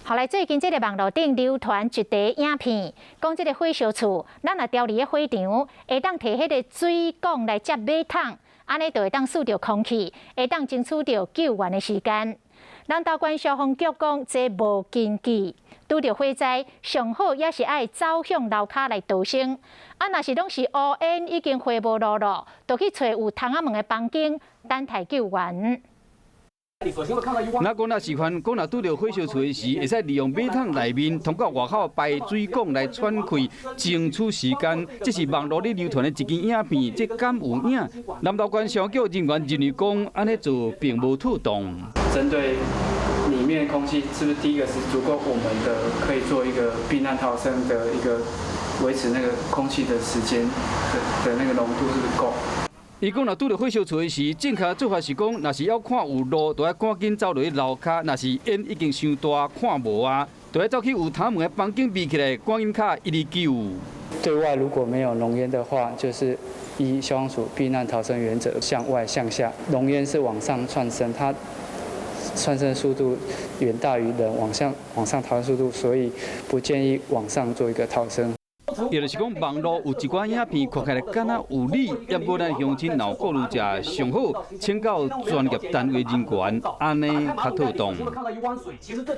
後來最近這个網路頂流傳一塊影片，講這个火燒厝，咱若牢佇咧火場，會當提彼个水管來接馬桶，按呢就會當輸著空氣，會當爭取著救援的時間。南投縣消防局講，這無根據。拄著火災，上好也是愛走向樓跤來逃生。啊，若是攏是烏煙已經火無路咯，就去揣有窗仔門的房間，等待救援。若講若示範，講若拄著火燒厝的時，會使利用馬桶內面通過外口排水管來喘氣，爭取時間。這是網路裡流傳的一支影片，這敢有影？南投縣消防局人員認為講，按呢做並無妥當。針對裡面空氣，是不是第一個是足夠我們的可以做一個避難逃生的一個維持那個空氣的時間的那個濃度是不是夠？伊講，若拄著火燒厝的時，正確做法是講，若是猶看有路，就愛趕緊走落去樓跤；若是煙已經傷大，看無啊，就愛走去有窗門的房間避起來，趕緊敲119。對外如果沒有濃煙的話，就是依消防署避難逃生原則，向外向下。濃煙是往上竄升，它竄升速度遠大於人往上逃生速度，所以不建議往上做一個逃生。也就是講，網路有一寡影片看起來敢若有理，不過咱鄉親若有顧慮者，上好請教專業單位人員，按呢較妥當。